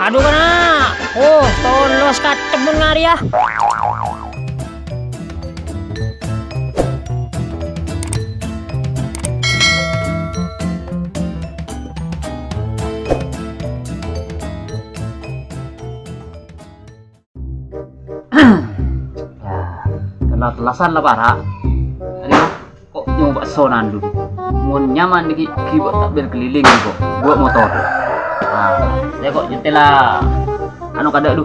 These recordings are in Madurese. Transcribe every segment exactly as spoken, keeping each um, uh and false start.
Adu, kana'! Oh, tolos katemmun ngarè, yâ. Yâ, tella-tellasan la para'. Arèya, ko' nyoba sonan dulu. Mon nyaman nèka, ghibâ takbir keliling, ko'. Buwâ motor. Ah, yâ, ko' nyetella. Anu kadâ' dulu.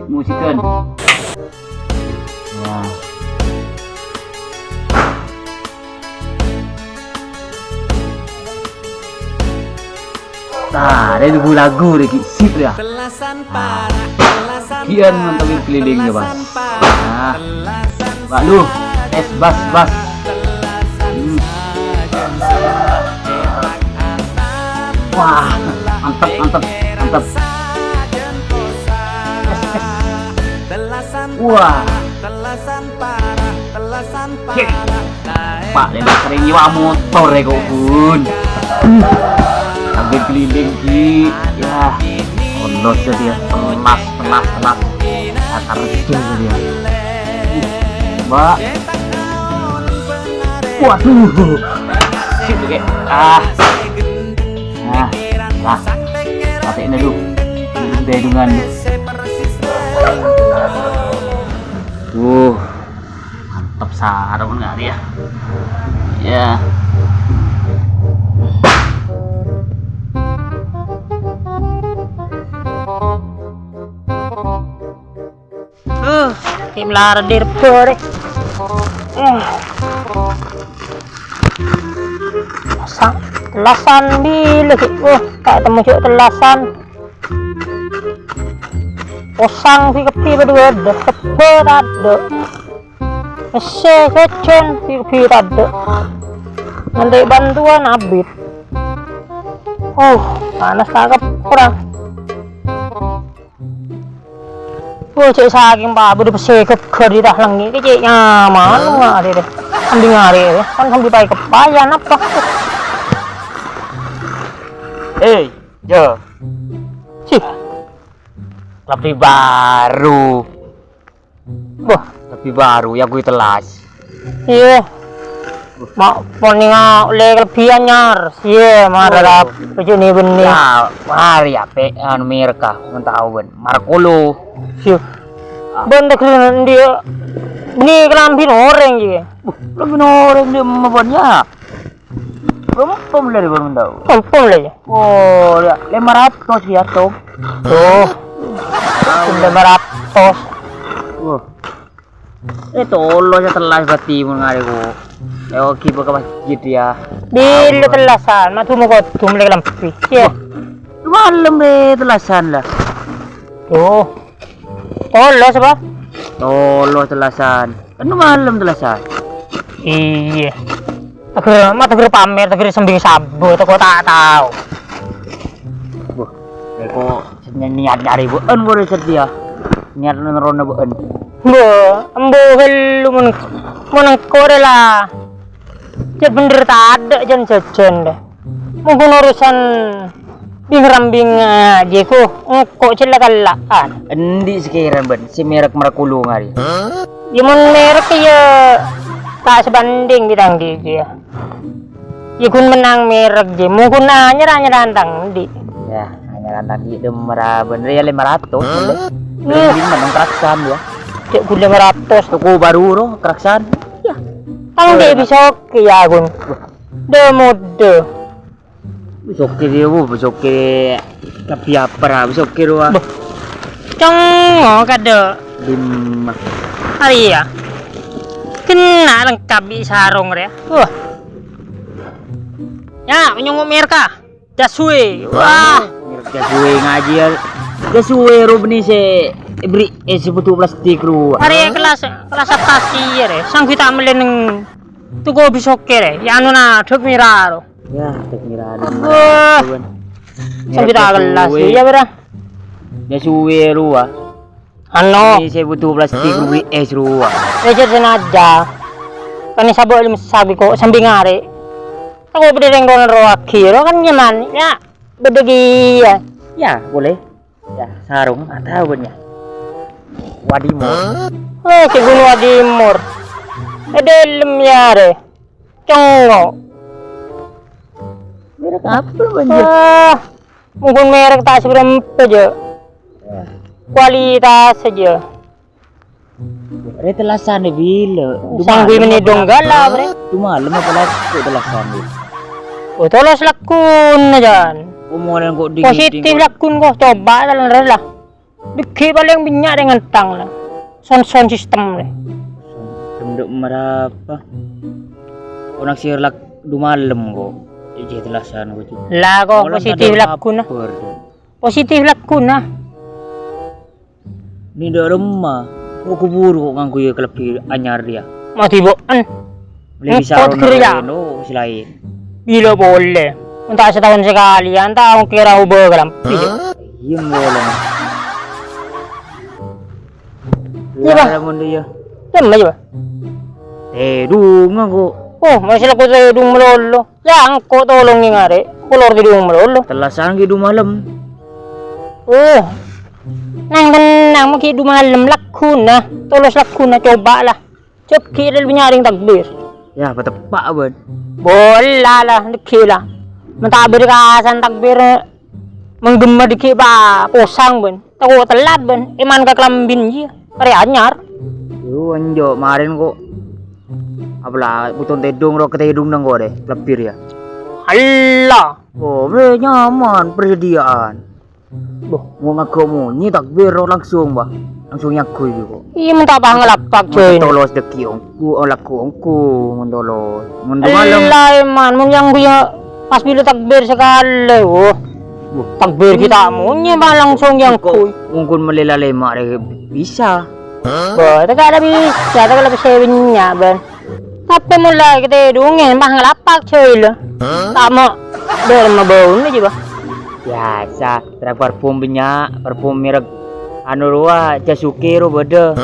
Musik-musikan. Yâ. Nah, rè lagu-lagu rè ghi' sip, yâ. Nah. Ghi'ân mantep keliling, yâ, Bas. Nah. Waduh, es bas, bas. Hmm. Wah, mantep, mantep, mantep. Es, es. Wah. Cek. Pak, lè' sering nyewa motor rè ko', Bun. Sambil keliling, Ki. Yâ. Onos jârèya. Telas, telas, telas. Akar kecil jârèya. Mbak. Waduh. Sip, Kè. Ah. Nah, lah. Patè'na dulu. Udah hitungan. Wuh. Mantep sarong ngarè, yâ. Yâ. Uh, tim lar dir bore. Uh. Sa-, tellasan bilâ ghi'? Uh, ta' temmo jâ' tellasan. Posang bi' kabbhi padâ bâdâ, kebbhâ tadâ'. Esse kècèn bi' kabbhi tadâ'. Nganti bantuan abit. Uh, panas ta' kepra. Uh, cè' sakèng pa bâdâ pèssè ghâggâr è ta' lengngè', kè cè' nyaman, wah, arè rè. Sambi ngarè, rè. Kan sambi paè kepayan apa? Eh, Jâ. Cih. Lebbi bâru. Wah, lebbi bâru, yâ, ghuy tellas. Iyâ. Ma-, mon nènga' lè kalebbi anyar. Iyâ, mara. Oh. Rap-, bâjâna bânnè. Yâ, mara yâ, pè', anu, merek, ah, mon tao bân. Marco Polo. Iyâ. Ah. Bân ta' ghellâ' ndi, yâ? Nè kalambhina orèng, yâ. Wah, kalambhina orèng, ndi, ma-, bân, yâ. Rompom lè, rompom tao. Rompom lè, yâ. Oh, yâ, lèma ratos, yâ, Tom. Oh. Lèma ratos. Wah. Eh, tolo sè tellas bâti mon ngarè ko'. Eh, ogi bâ ka masjid, yâ. Bilâ tellasan, ma' du-, ma' kodhu mellè kalambhi. Iyâ. Wah, malem, eh, tellasan, la. Tuh. Tolo sapa? Tolo tellasan. Kan malem tellasan. Iyâ. Teger, ma' teger pamèr, teger sembing sabu, tako ta' tao. Wah, eko niat nyarè bâ'ân bhuru sedia. Niat nerrona bâ'ân. Mbok, embu hellu mon, mon engko' rè la. Cè' bhendher tadâ' jân jhâjhân, dâ. Mon ghun urusan bing-rambing, eh, jiyâ ko', engko' cella-kella'an. Endi' sakèrana bân sè merek Marco Polo ngarè? Yâ, mon merek yâ ta' sabhânding bi' tang andi' jiyâ. Yâ, ghun mennang merek jiyâ, mon ghun anyar-anyaran tang andi'. Yâ, anyaran tang andi' dâ' mara bân rè yâ lèma ratos, bân rè. Bân rè mennang Kraksan, yâ. Cè' ghun lèma ratos. Toko bâru ro, Kraksan. Yâ. Tang andi' bisa oke yâ, ghun. Dâ' modâ. Besokke dia, bu, besokke. Tapi apa, ra, besokke, rowa. Bâh. Congngo kadâ'. Dimma. Arèya. Kenna' lengkap bi' sarong rèya. Wah. Yâ, nyongngo' merek, ah. Jaswe. Wah. Merek Jaswe ngajhi, yâ. Jaswe ro bânnè sè èberri', eh, sè bhuto plastik, rowa. Arèya kelas, kelas atas iyâ, rè. Sangghu ta' mellè neng toko besokke, rè. Yâ, anu, na, dhâk mèra, ro. Yâ, tak kira ada. Wah. Sampai tak kelas, iyâ, bra. Yâ, suwe, rowa. Anu. Ini saya butuh plastik rubi es, rowa. Ejer senaja. Kan sabâ' lem sabi ko' sambi ngarè'. Tako' bâdâ rèng rowa rowa ghiro kan nyaman, yâ. Bâdâ ghi, yâ. Yâ, boleh. Yâ, sarong, atau bâ'na. Wadimor. Eh, Ki Gunung Wadimor. È dâlem yâ, rè. Congngo'. Merek apa, Bân, jâ? Ah, mungkin merek ta' saberapa, jâ. Yâ. Kualitas saja. Rè tellasan è bilâ? Sanggui meni dong gala, bre. Dumalem apa lagghu' tellasan è? Oh, tolos lagghuna, Jan. Positif lagghun kok, coba' ta' lerres la. Dâgghi' palèng bânnya' rè ngentang la. Sound, sound system la. Tenduk merapa? Kok naksir lak dumalem kok. Ijeh tellasan kok, Cuk. La kok positif lagghuna. Positif lagghuna. Nèng dâ' remma, kok kuburu kok ngangghuy kalebbi anyar rèya. Mati bo'en. Lè bisa rono rèno sè laèn. Bilâ polè. Enta' sataon sakalèyan, ta' ongkè ra obâ kalambhi. Iyâ, molè. Iyâ, Bâ. Iyâ, mon iyâ. Cemma, iyâ, Bâ. Tèdungnga kok. Oh, masih laku tèdung malolo. Yâ, engko' tolong ngarè, kolor tèdung malolo. Tellasan ghi' dumalem. Oh. Nang tennang, mon ghi' dumalem lagghuna, tolos lagghuna, coba' la. Jhâ' ghi' lè nyarèng takbir. Yâ, pateppa', Bân. Bola la, dâgghi' la. Mon takbir kasan takbir, menggemma dâgghi' pa-, posang, Bân. Tako' tellat, Bân. Èman ka kalambhina jiyâ. Arè anyar. Yo, enjâ', marèn kok. Apala, buton tèdung, ro' katèdung nang kore, lebbi rèya. Allah. Oh, beh, nyaman, persediaan. Boh. Mau ngaku monyè takbir, ro' langsung, Bah. Langsung nyaku iki kok. Iyâ, mon ta' paham ngalapak, Joy. Tolos dâgghi' ongku, oh, laku ongku, mon tolos. Mon dumalem. Allah, èman, mon nyanggu ya pas bilâ takbir sakalè, woh. Takbir ghi' ta' monyè, Bah, langsung nyanggu. Mungkin mellè lalèma' rè bisa. Wah, ta' kala bisa, ta' kala bisa bânnya', Bân. Tapè mon la katèdungè, pas ngalapak, coy, lho. Ta' mo, bârâmma bâuna jiyâ, Bah. Biasa, merek parfum bânnya', parfum merek anu rowa, Jasuke ro bâdâ.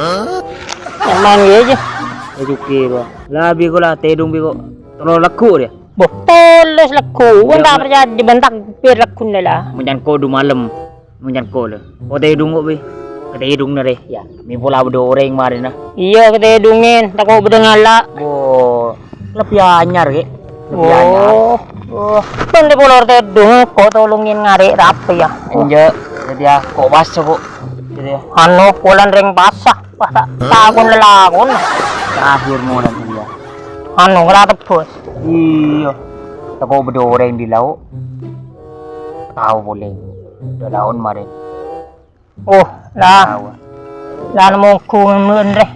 Nyaman ghi' jiyâ. Jasuke ro. La, bi' ko la, tèdung bi' ko. Tello lagghu' rèya. Boh, tolos lagghu'. Wong ta' parcajâ bân takbir lagghuna la. Mon nyangko dumalem. Mon nyangko lho. Ko tèdung kok, Bi. Katèdung na rè. Yâ, mè' pola bâdâ orèng marèna. Iyâ, katèdungè. Tako' bâdâ ngala'. Boh, lebbi anyar, Kè. Lebbi anyar. Oh, oh. Bân polor tèdung, ko tolongè ngarè' tapè yâ. Enjâ', dhâddhi yâ, ko' pas kok. Dhâddhi yâ. Anu, polana rèng pasa. Wah, ta', ta' kon lalakon. Terakhir mola dia. Anu, ngala' tebbhâs. Iyâ. Tako' bâdâ orèng dâri lao'. Tao polè. Dâ' laon marè. Oh, la. Tao. La nemmo ghun rè.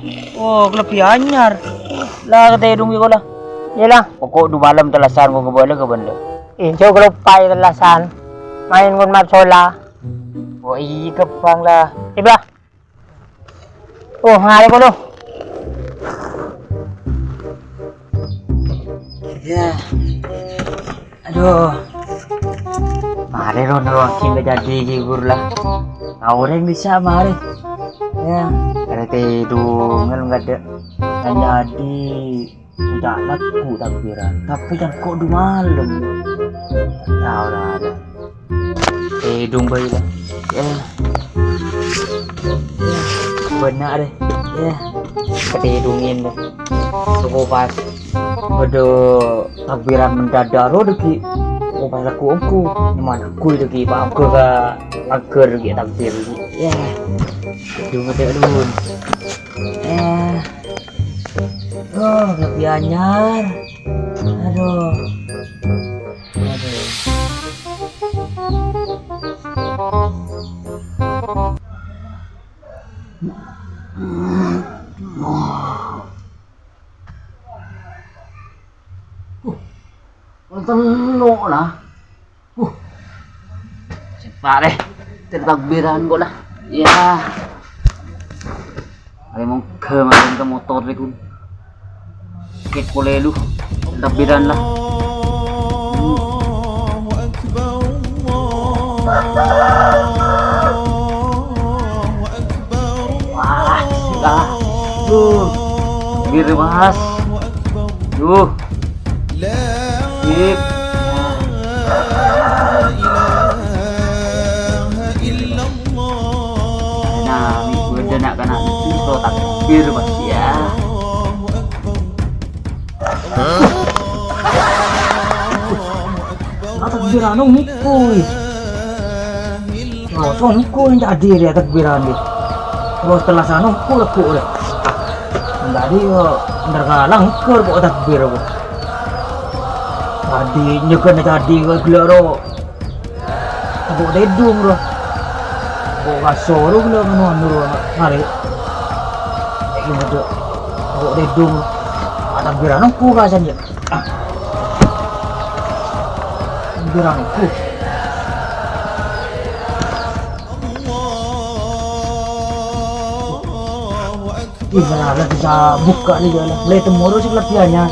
Oh, kalebbi anyar. La katèdung bi' ko la. Iyâ la. Pokok dumalem tellasan ko kabâlâ ka bâ'na. Iyâ, jhâ' kaloppaè tellasan. Maèn kon mat sola. Oh, iyâ, kebbhâng la. Iyâ, Bah. Oh, ngarè kono. Yâ. Adhu. Marè rono, ghi' bâ' dhâddhi ghi' ghuru la. Orèng bisa marè. Yâ, arè tèdung, ngèl ngadâ'. Dhâddhi. Enjâ' lagghu' takbiran, tapè kan ko' dumalem. Ora, ora, ora. Tèdung bhâi la. Eh. Bânna' rè. Eh. Katèdungè rè. Tako' pas bâdâ takbiran mendadak ro dâgghi'. Tako' pas lagghu' ongghu. Nyaman lagghu' dâgghi', pa' ongghu ka paggâr dâgghi' takbir dâgghi'. Yâ. Tèdung, tèdung. Eh. Oh, lebbi anyar. Adhu. Adhu. Uh, tello' la. Uh. Sèpa' rè. Ter takbiran ko' la. Yâ. Arè mongghâ marèn ka motor rè, Gun. Kèt polè lu. Ter takbiran la. Wah, sik, ah. Duh. Giri, Mas. Duh. Sip. Nah, minggu ada nak kana' itu takbir pasti ya. Nah, takbir anu ngikut. Terus ngikut yang tadi dia takbiran dia. Terus telas anu ngikut lagu dia. Tadi yo bener kalang ngikut kok takbir apa. Tadi nyekan tadi kok gelo ro. Tepuk tedung, bro. Tepuk kasor, bro, nganu, anu, bro, mari. Iki, bro. Tepuk tedung, bro. Ah, takbiran aku kasan, ya. Ah. Takbiran aku. Ih, malah bisa buka nih, ya. Mulai temu terus kelebihannya.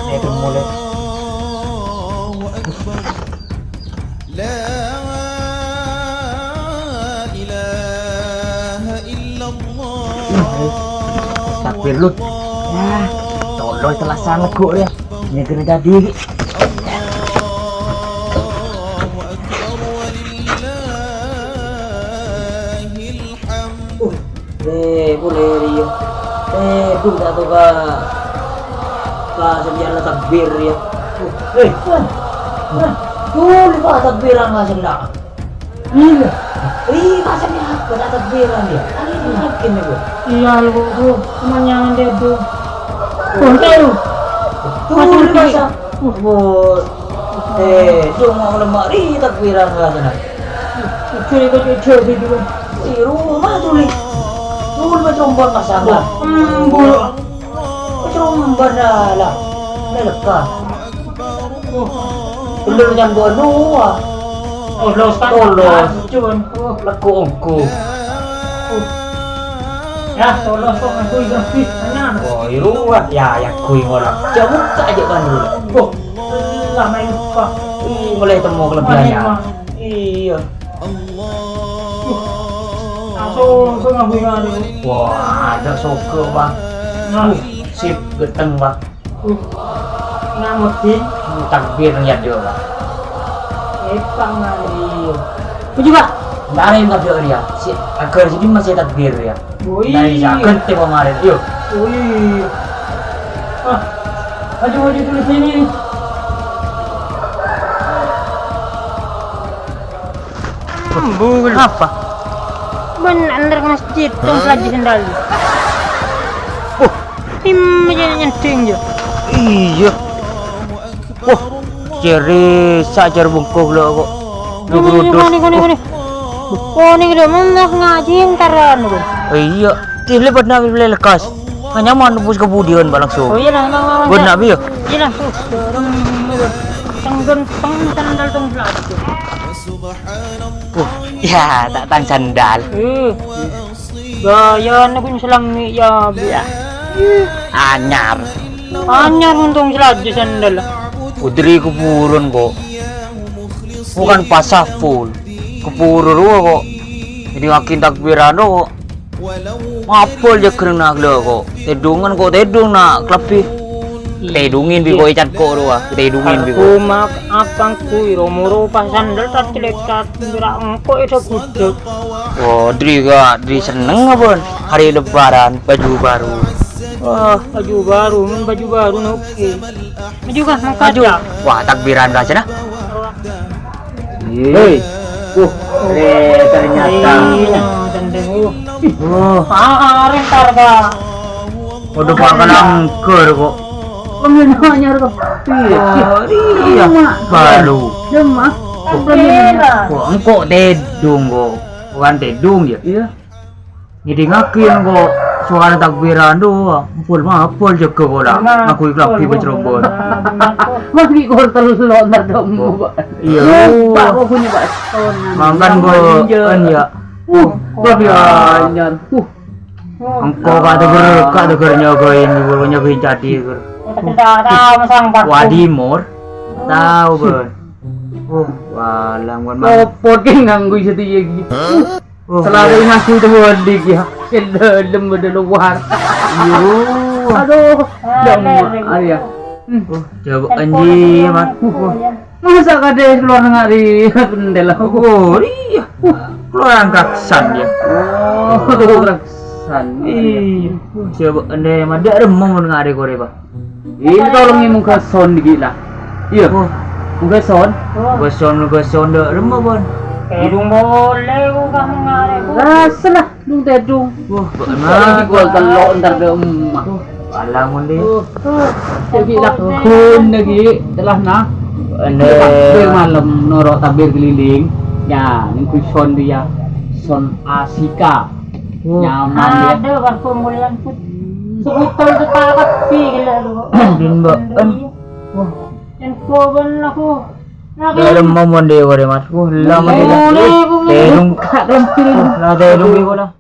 Mulai temu, mulai. Takbir, Lut. Ya, tolong telasan lego ya. Ini kena tadi. Uh, le, pole riya. Eh, duh, ta' toka. Ka sadiana takbir, ya. Uh, eh, eh, eh, dulu, Pak, takbiran, Mas, enggak. Iya. Ri, Mas, ini apa? Tak takbiran, ya? Kan ini yakin, ya, Bu? Iya, lu, Bu. Cuman jangan dia, Bu. Betul. Betul, Mas, Mas, ah. Wah. Eh, cuma lemari takbiran rasanya. Itu itu itu itu. Di rumah tuh, Li. Tuh, Li, coba pasang lah. Hmm, Bu. Coba dah lah. Ini lekas. Bener nyambo anu, ah. Oh, los kan. Oh, los. Cuman. Oh. Leko ongko. Oh. Ya, tolos kok ngaku itu sih. Mana? Oh, iruwa. Ya, ya, kui ngolah. Jauh tak aja kan dulu. Oh, lama lupa. Ih, mulai temu kelebihannya. Iya. Langsung ke ngaku itu. Wah, ada sogo, Pak. Nah. Uh, sip, geteng, Pak. Uh, ngamudi. Takbir niat yo, Pak. Epang ngamudi. Maju, Pak. Nari takbir ya. Si, agar sini masih takbir ya. Wih. Nari sakit tempo kemarin. Yo. Wih. Ah. Maju, maju dulu sini. Ambu. Apa? Bân antar ka masjid, tong salajâ sandal. Oh. Im, aja nyending, ya. Iya. Wah, jere sajar bungkuk lo kok. Kone, kone, kone, kone. Kone, kone, mana ngaji entaran, kone. Iya, tile padna lekas. Hanya mau nebus kemudian, Pak, langsung. Oh, iya, lah, lah, lah, lah. Bener, Bi, ya? Iya, lah. Tenggen, teng, sandal, tong, selatu. Wah, ya, tak tang sandal. Eh, gaya anak pun selang ni, ya, Bi, ya. Anyar. Anyar untung selaju sandal. Putri kuburan kok. Bukan pasah full. Kepuro rowa kok. Jadi makin takbiran kok. Mapol jâgârna ghellâ' kok. Tèdungan kok tèdung na' kalabbi. Tèdungin bi' kok ècat kok rowa. Tèdungin bi' kok. Aku mak apang kui ro-moro pas sandal tas celekat. Bira engko' èdhâ budhâk. Oh, dri ka, dri senneng apa? Hari lebaran, baju baru. Wah, baju baru, men baju baru, oke. Maju kah, mangkat. Maju. Wah, takbiran ka sana. Hei. Uh, eh, ternyata. Iya, dendeng, uh. Oh. Ah, ah, rentar, Kak. Waduh, Pak, kena angker kok. Pemilu anyar kok. Iya. Oh, iya. Mak. Baru. Iya, Mak. Oke lah. Kok engko' tèdung kok. Bukan tèdung ya? Iya. Ngèdingngaghi engko' sowarana takbiran, duh, mapol-mapol jâgâ pola. Ngaku kalabbi bâjrobon. Mas, bi' kor tello' entar dong, Pak. Iya. Pak, kok bunyi, Pak? Mangkan, Bu, kan, ya. Uh, kalabbi anyar. Uh. Engko' ka dâgâr, ka dâgâr nyagain, nyagain cadi, dâgâr. Wadi mor. Tao, Bun. Oh, walang, Bun. Kopot ki nganggo satèya iki. Oh. Selalu ngaku itu balik ya. Sing dalem bâdâ luar. Iya. Aduh. Ayo. Oh, coba anjing, Mat. Masa kadè keluar negeri? Bendel. Oh, iya. Orang kaksan ya. Oh, kaksan. Ih, coba ende madha remmo mon ngare kore, Pak. Ini tolong ini mungkin sound dikit lah. Iya. Oh. Mungkin sound. Mungkin sound, mungkin sound ndak remmo, Bon. Tedung boleh ku kamu ngare ku. Rasalah, dung tedung. Wah, Pak, nah, gol telok entar ke emak. Alah, mon di. Jadi lakukan lagi telah nah. Ende. Tabir malam noro tabir keliling. Ya, ini kuson dia. Son Asika. Nyaman ya. Ada parfum mulian put. Sebutan sepakat sih gila lu. Din, Mbak. Wah. Info ben aku. Dalam momon dewa deh, Mas. Wah, lama tidak. Boleh, boleh. Terung. Kak, terung, terung. Nah, terung di mana?